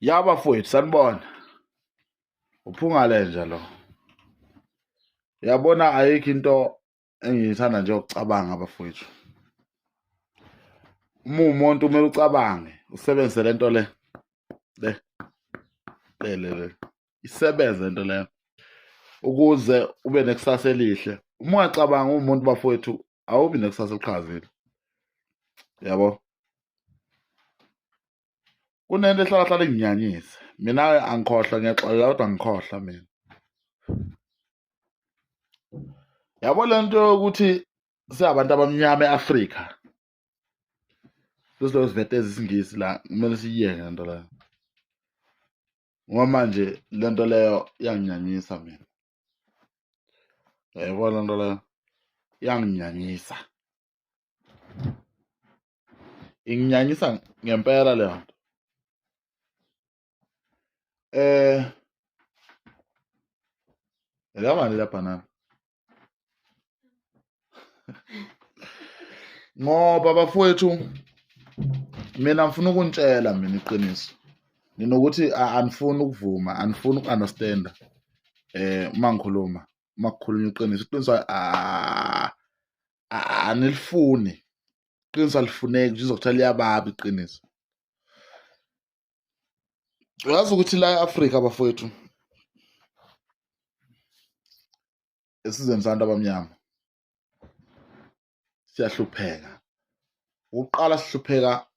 Ya bafowethu sanibona. Uphunga lenja lo. Yabona ayikho into engiyithanda nje ukucabanga bafowethu. Uma umuntu kumele ucabange usebenzise lento le. Le. Le le le. Isebenze lento leyo. Ukuze ube nekusasa elihle. Uma ungacabanga umuntu bafowethu awubi nekusasa eliqhakazile. Yabo? Kunento ehlala hlala inginyanyise mina angikhohlwa, ngiyaxolela kodwa ngikhohlwa mina. Yabo le nto yokuthi singabantu abamnyama e-Afrika sizobe siveteza isiNgisi la, kumele siyiyeke le nto leyo ngoba manje le nto leyo iyanginyanyisa mina. Uyayibona le nto leyo iyanginyanyisa. Inginyanyisa ngempela leyo nto. Eh Elabani la banana? Ngoba bafowethu mina ngifuna ukuntshela mina iqiniso. Ninokuthi anifuni ukuvuma, anifuni uku-understand-a uma ngikhuluma, uma kukhulunywa iqiniso. Iqiniso anilifuni iqiniso alifuneki nje izokuthiwa liyababa iqiniso uyazi ukuthi la e-Afrika bafowethu esizweni sabantu abamnyama siyahlupheka uqala sihlupheka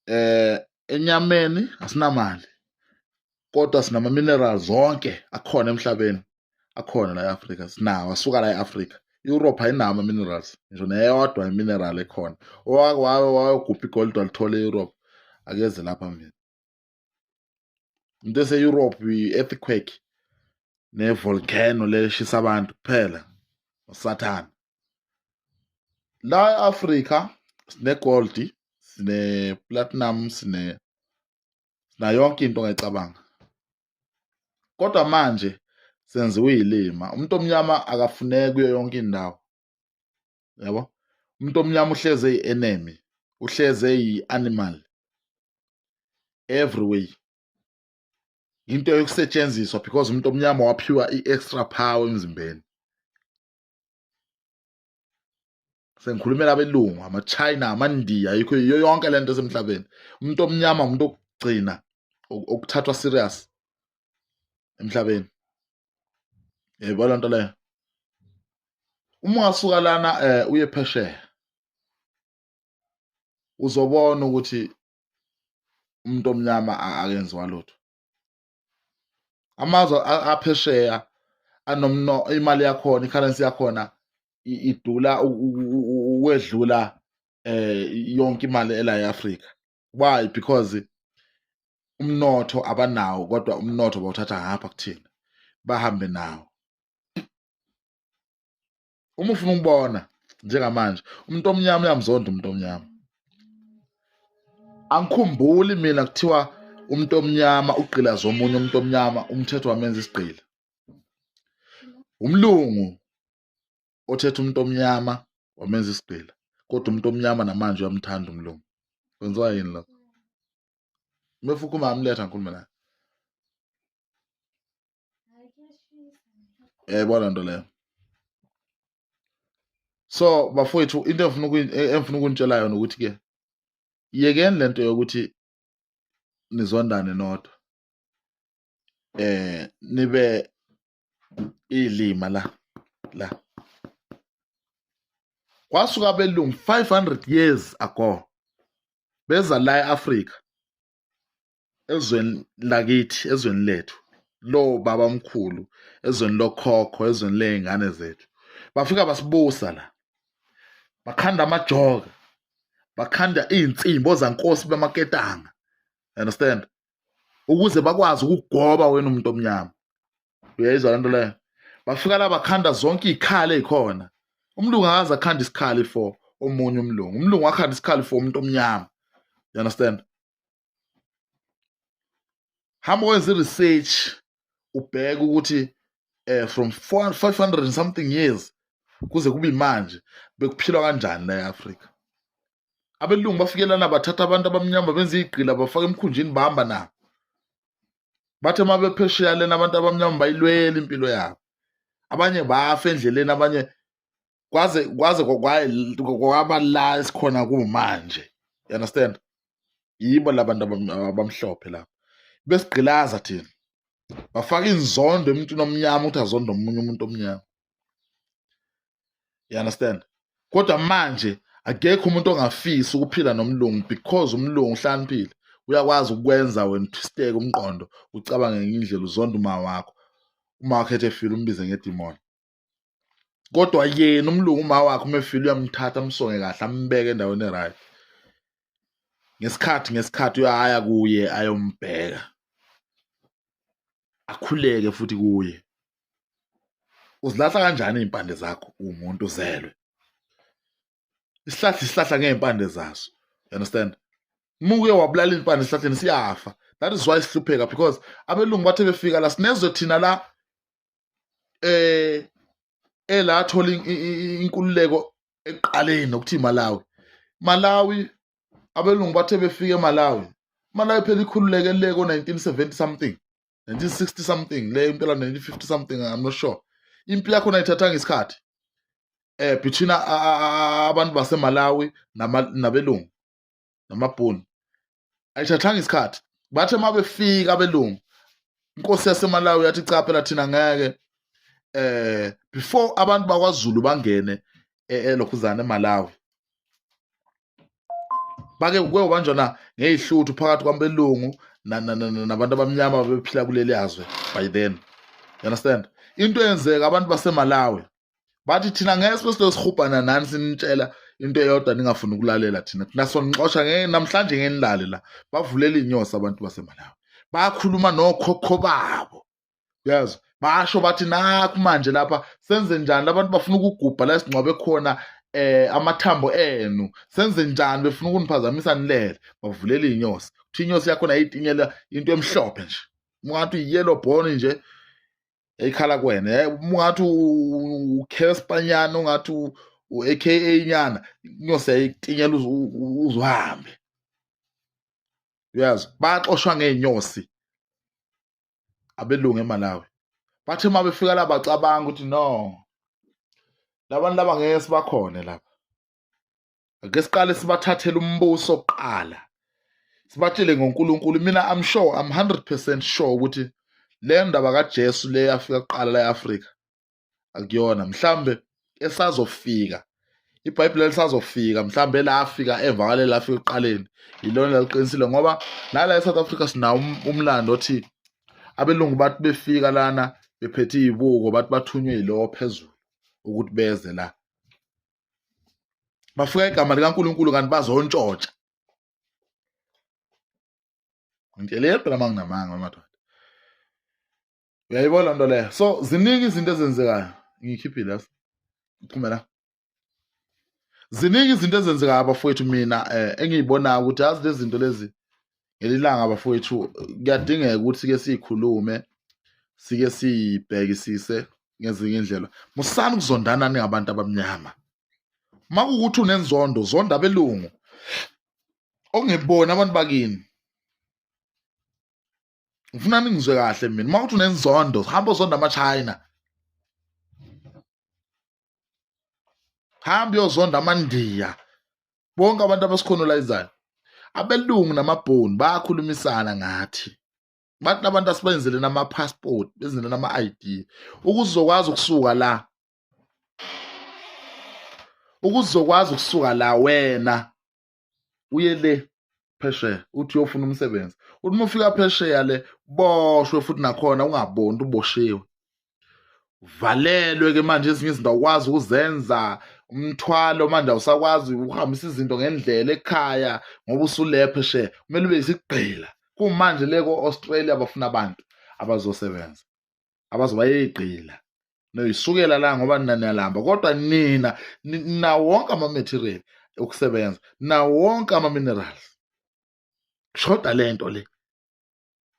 eh enyameni asinamali kodwa sinama minerals zonke akhona emhlabeni akhona la eAfrica sinawo asuka la eAfrica iEurope ayinawo ama minerals ngisho neyodwa imineral ekhona owake wayogubha igold walithola eEurope akeze lapha mina into ese-Europe i-earthquake ne-volcano leshisa abantu kuphela usathane la e-Afrika sine-gold sine-platinum sine sinayo yonke into ongayicabanga kodwa manje senziwe ilima umuntu omnyama akafuneki kuyo yonke indawo yabo umuntu omnyama uhleze eyi-enemy uhleze eyi-animal every way into yokusetshenziswa because umuntu omnyama waphiwa i-extra power emzimbeni sengikhulumela abelungu ama-China amaNdiya ayikho yiyo yonke lento esemhlabeni umuntu omnyama umuntu okugcina okuthathwa serious emhlabeni yayibona lento leyo uma ungasuka lana eh uye phesheya uzobona ukuthi umuntu omnyama akenziwa lutho amazwe aphesheya anomno imali yakhona i-currency yakhona idula ukwedlula eh yonke imali ela eAfrika why because umnotho abanawo kodwa umnotho bawuthatha ngapha kuthina bahambe nawo uma ufuna ukubona njengamanje umuntu omnyama uyamzonda umuntu omnyama angikhumbuli mina kuthiwa umuntu omnyama ugqilaza omunye umuntu omnyama umthetho wamenza isigqila umlungu othetha umuntu omnyama wamenza isigqila kodwa umuntu omnyama namanje uyamthanda umlungu kwenziwa yini lokho mefukhuma amletha ngikhulume naye Uyayibona nto leyo. So bafowethu into engifuna engifuna ukunitshela yona ukuthi ke yekeni lento yokuthi nizondane nodwa. Eh nibe ilima la la. Kwasuka abelungu 500 years ago beza la eAfrica ezweni lakithi ezweni lethu lo baba omkhulu ezweni lokhokho ezweni ley'ngane zethu bafika basibusa la bakhanda amajoka bakhanda iy'nsimbi ozankosi bamaketanga understand ukuze bakwazi ukugoba wena umuntu omnyama uyayizwa lento leyo bafika la bakhanda zonke iy'khali ey'khona umlungu akaze akhanda isikhali for omunye umlungu umlungu wakhanda isikhali for umuntu omnyama you understand hamba wenza i-research ubheke ukuthi eh from 500 and something years kuze kube manje bekuphilwa kanjani la e-Afrika. Abelungu bafikelana bathatha abantu abamnyama benza igqila bafaka emkhunjini bahamba nabo. Bathe uma bephesheya lena abantu abamnyama bayilwela impilo yabo. Abanye bafa endleleni abanye kwaze kwaze kwaba la esikhona kumanje. You understand? Yibo labantu abamhlophe laba. Besigqilaza thina. Bafaka inzondo emntwini omnyama ukuthi azonde omunye umuntu omnyama. You understand? Kodwa manje akekho umuntu ongafisi ukuphila nomlungu because umlungu uhlakaniphile. Uyakwazi ukwenza wena uthisteke umqondo ucabange ngenye indlela uzonda uma wakho. Uma wakho ethi efile umbize ngedimoni. Kodwa yena umlungu uma wakhe uma efile uyamthatha amsonge kahle ambeke endaweni e-right. Ngesikhathi ngesikhathi uyaya kuye ayombheka. Akhuleke futhi kuye. Uzilahla kanjani iy'mpande zakho uwumuntu uzelwe? Isihlahla isihlahla ngey'mpande zaso. You understand? Uma uke wabulala iy'mpande esihlahleni siyafa. That is why sihlupheka because abelungu bathe befika la sinezwe thina la eh elathola inkululeko ekuqaleni okuthi Malawi. Malawi abelungu bathe befika eMalawi. Malawi phela ikhululeke le ko 1970 something. 1960 something le impela 1950 something I'm not sure. Impi yakho nayithathanga isikhathi. Eh between abantu baseMalawi nabelungu namabhunu. Ayithathanga isikhathi. Bathe uma befika abelungu inkosi yaseMalawi yathi cha phela thina ngeke eh before abantu bakwaZulu bangene elokhuzana eMalawi bake kwebanjwa na ngezihluthu phakathi kwabelungu nabantu abamnyama bephila kuleli yazwe by then. You understand? Into eyenzeka abantu baseMalawi bathi thina ngeke sibe silokhu sihubhana nani sinitshela into eyodwa ningafuni ukulalela thina thina sonixosha ngeke namhlanje ngeke nilale la. Bavulela inyosi abantu baseMalawi bakhuluma nokhokho babo uyazi basho bathi nakhu manje lapha senze njani labantu bafuna ukugubha la singcwabe khona eh amathambo enu senze njani befuna ukuniphazamisa nilele. Bavulela inyosi kuthi inyosi yakho nayitinyela into emhlophe nje ungathi uyellow bone nje eyikhala kuwena ungathi uCasper nyana ungathi u-AKA nyana inyosi yayitinyela uzuhambe uyazi. Baxoshwa ngeenyosi abelungu eMalawi. Bathe uma befika la bacabanga ukuthi no labantu laba ngeke sibakhone lapha, ake siqale sibathathele umbuso kuqala sibatshele ngoNkulunkulu. Mina I'm sure, I'm 100% sure ukuthi le ndaba kaJesu le yafika kuqala la eAfrika akuyona, mhlambe esazofika iBhayibheli lisazofika mhlambe lafika emva kwale lafika ekuqaleni yilona laliqinisile. Ngoba nala eSouth Africa sinawo umlando othi abelungu bathi befika lana bephethe izibuko bathi bathunywe yilowo phezulu ukuthi beze la bafika igama likaNkuluNkulu kanti bazontshontsha. Ngitsheleni phela manginamanga madoda, uyayibona nto leyo. So ziningi izinto ezenzekayo, ngiyikhiphile yazi iphume la. Ziningi izinto ezenzekayo abafowethu, mina engiyibonayo ukuthi yazi lezi zinto lezi ngelilanga abafowethu kuyadingeka ukuthi ke siyikhulume sike siyibhekisise ngezinye indlela. Musani ukuzondana ningabantu abamnyama. Makuwukuthi unenzondo zonda abelungu ongebona abantu bakini. Ngifuna ningizwe kahle mina, uma uthi unenzondo hamba uzonda amaChina, hamba uyozonda amaNdiya, bonke abantu abasikhonolayizayo. Abelungu namabhunu bayakhulumisana ngathi bathi abantu asibenzele nama-passport benzele nama-ID ukuze uzokwazi ukusuka la, ukuze uzokwazi ukusuka la wena uye le phesheya uthi uyofuna umsebenzi. Uthi uma ufika phesheya le boshwe futhi nakhona ungaboni uboshiwe, valelwe ke manje ezinye izinto awukwazi ukuzenza, umthwalo manje awusakwazi ukuhambisa izinto ngendlela ekhaya ngoba usule phesheya, kumele ube isigqila. Kumanje le ko-Australia bafuna abantu abazosebenza abazoba yigqila noyisukela la ngoba nina niyalamba, kodwa nina nawo wonke ama-material okusebenza, nawo wonke ama-minerals, kushoda lento le.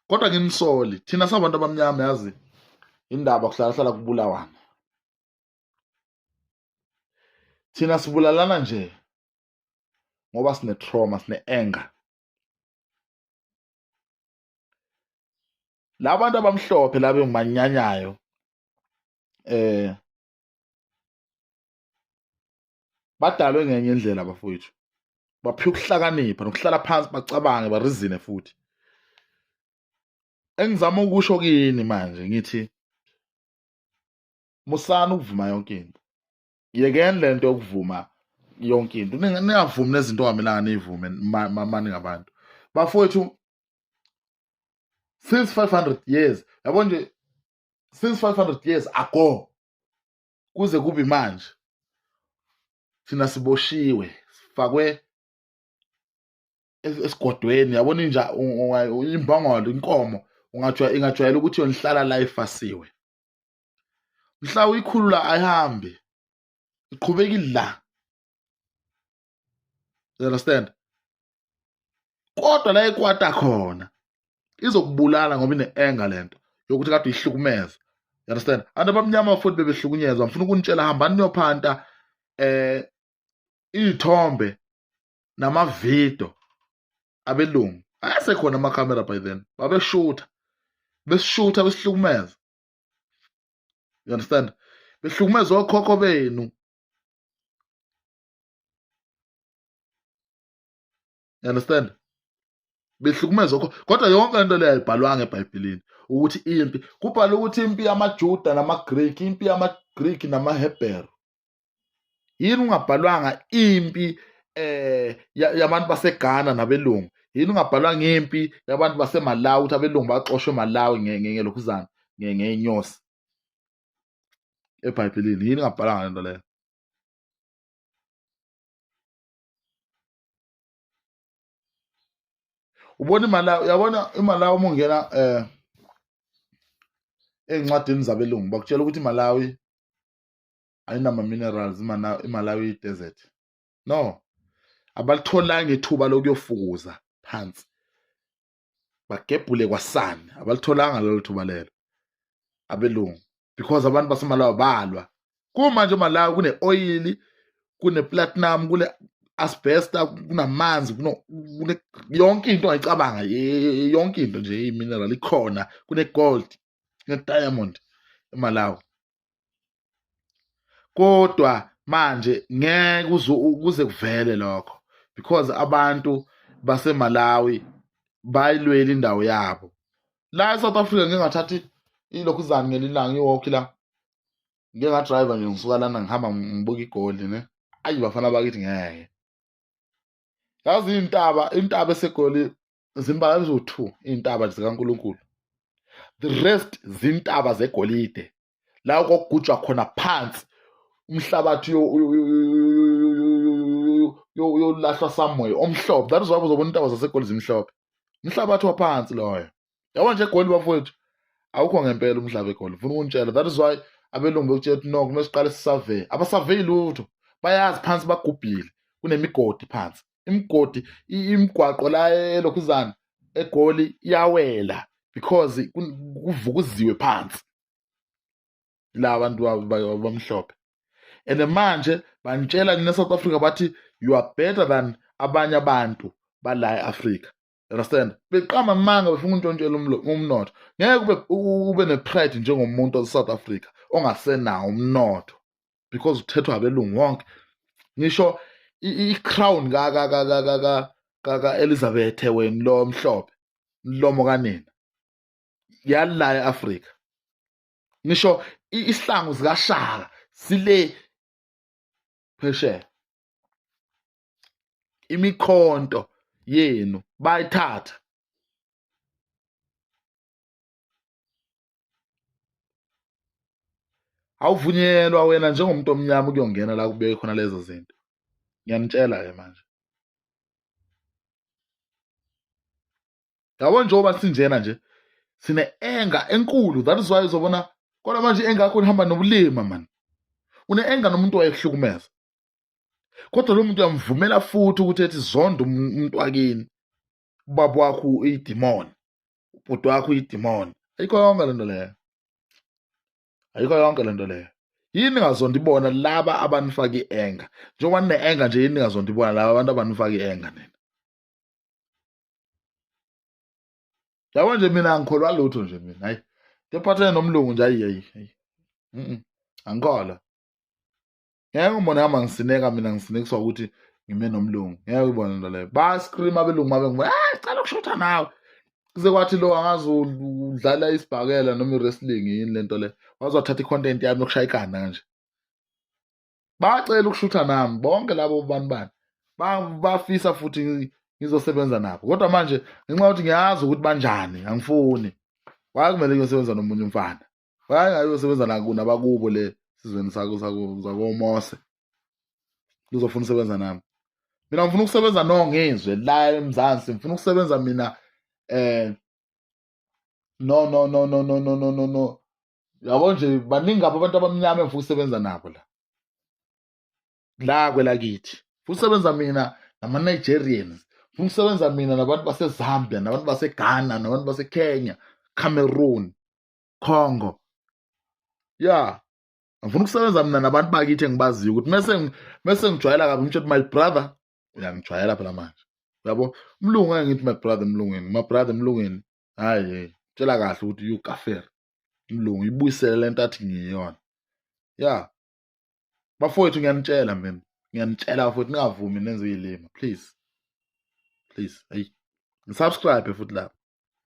Kodwa nginisoli thina sabantu abamnyama, yazi indaba kuhlala hlala kubulawana, thina sibulalana nje. Ngoba sine trauma, sine anger. Labantu abamhlophe laba engimanyanyayo badalwe ngenye indlela bafowethu, baphiwa ukuhlakanipha nokuhlala phansi bacabange barizine. Futhi engizama ukusho kini manje ngithi musani ukuvuma yonke into, yekeni lento yokuvuma yonke into, ningavumi nezinto ongamelanga niyivume maningabantu bafowethu. Since 500 years, yabo nje, since 500 years ago kuze kube manje thina siboshiwe, sifakwe esigodweni. Yabona inja, imbongolo, inkomo ingajwayela ukuthi yona ihlala la ifasiwe, mhla uyikhulula ayihambi, iqhubeka la, you understand? Kodwa la ikwata khona izokubulala ngoba ine-anger lento yokuthi kade uyihlukumeza, you understand? Abantu abamnyama futhi bebehlukunyezwa. Ngifuna ukunitshela, hambani niyophanta iy'thombe namavidiyo abelungu ayesekhona amakhamera by then, babeshutha, besishutha, besihlukumeza, you understand? Behlukumeza okhokho benu, you understand? Behlukumeza okhokho. Kodwa yonke lento leyo ayibhalwanga eBhayibhelini ukuthi impi, kubhalwe ukuthi impi yamaJuda namaGreek, impi yamaGreek namaHebheru. Yini ungabhalwanga impi yabantu baseGhana nabelungu? Yini ungabhalwanga impi yabantu baseMalawi, ukuthi abelungu baxoshwe eMalawi ngelokhuzana ngeenyosi eBhayibhelini? Yini ungabhalwanga lento leyo? Ubona iMalawi, uyabona iMalawi uma ungena ey'ncwadini zabelungu bakutshela ukuthi iMalawi ayinama minerals, iMalawi desert. No, abalitholanga ithuba lokuyofukuza phansi bagebhule kwasani, abalitholanga lelo thuba lelo abelungu, because abantu baseMalawi balwa. Kumanje eMalawi kune-oil, kune-platinum, kune asbestos, kunamanzi, kune yonke into ongayicabanga, yonke into nje iyi-mineral ikhona, kune-gold, kune-diamond eMalawi. Kodwa manje ngeke kuze kuvele lokho because abantu baseMalawi bayilwela indawo yabo. La eSouth Africa ngike ngathatha ilokhuzana ngelinye ilanga, i-walk la, ngike nga-drive nje ngisuka lana ngihamba ngibuka iGoli ne. Ayi bafana bakithi, ngeke yazi intaba, intaba eseGoli zimbalwa, ziwu-2 iy'ntaba zikaNkulunkulu, the rest zintaba zegolide la kokugujwa khona phansi umhlabathi uyolahlwa somewhere omhlophe. That is why uzobona intaba zaseGoli zimhlophe, umhlabathi waphansi loyo. Yabo nje eGoli bafowethu, awukho ngempela umhlaba eGoli, ngifuna ukunitshela. That is why abelungu bekutshela ukuthi no, kumele siqale sisurvey. Abasurvey lutho, bayazi phansi bagubhile, kunemigodi phansi, imigodi, imigwaqo la elokhuzana eGoli iyawela because kuvukuziwe phansi la abantu abamhlophe. And manje banitshela nina South Africa, bathi you are better than abanye abantu bala e-Africa, understand? Beqamba amanga, befuna ukuntshontshela umnotho. Ngeke ube ne-pride njengomuntu wase-South Africa ongasenawo umnotho because uthethwa abelungu wonke. Ngisho i-crown ka-Elizabeth wena lo mhlophe mlomo kanina yala e-Afrika, ngisho isihlangu zikaShaka sile phesheya, imikhonto yenu bayithatha. Awuvunyelwa wena njengomuntu omnyama ukuyongena la kubeke khona lezo zinto. Ngiyanitshela ke manje, yabo, njengoba sinjena nje sine-anger enkulu. That is why uzobona, kodwa manje i-anger yakho ihamba nobulima man. Une-anger nomuntu wayekuhlukumeza, kodwa lo muntu uyamvumela futhi ukuthi ethi zonda umuntu wakini, ubaba wakho uyidimoni, ubhuti wakho uyidimoni. Ayikho yonke lento leyo, ayikho yonke lento leyo. Yini ningazondi bona laba abanifaka i-anger? Njengoba nine-anger nje, yini ningazondi bona laba abantu abanifaka i-anger nina? Yabo nje mina angikholwa lutho nje mina, hayi. Into ephathelene nomlungu nje, hayi hayi hayi. Angikholwa. Ngeke ubone hamba ngisineka mina, ngisinekiswa ukuthi ngime nomlungu. Ngeke uyibone into leyo. Ba-scream abelungu mabe ngibona, ah, cela ukushutha nawe. Kuze kwathi lo angazi udlala isibhakela noma i-wrestling yini lento le. Waze wathatha i-content yami yokushaya ikhanda kanje. Bacela ukushutha nami bonke labo bantu bani. Bafisa futhi ngizosebenza nabo. Kodwa manje ngenxa yokuthi ngiyazi ukuthi banjani, angifuni. Why kumele ngiyosebenza nomunye umfana? Why ngayosebenza nabakubo le sizweni sako sakoMose? Uzofuna ukusebenza nami. Mina ngifuna ukusebenza noNgizwe la eMzansi, ngifuna ukusebenza mina no no no no no no no no no. Yabo nje baningi kabi abantu abamnyama engifuna ukusebenza nabo la. La kwelakithi. Ngifuna ukusebenza mina nama-Nigerians. Ngifuna ukusebenza mina nabantu baseZambia, nabantu baseGhana, nabantu baseKenya, Cameroon, Congo. Yeah. Ngifuna ukusebenza mina nabantu bakithi engibaziyo ukuthi mese ngijwayela kabi ngitsho my brother, uyangijwayela phela manje. Uyabo? Umlungu ngeke ngithi my brother emlungwini, my brother emlungwini. Hayi, tshela kahle ukuthi you kaffir. Umlungu ibuyisele lento athi ngiyona. Yeah. Bafowethu ngiyanitshela mina. Ngiyanitshela bafowethu, ningavumi nenze izilima, please. Please, hey. Ngisubscribe futhi lapha.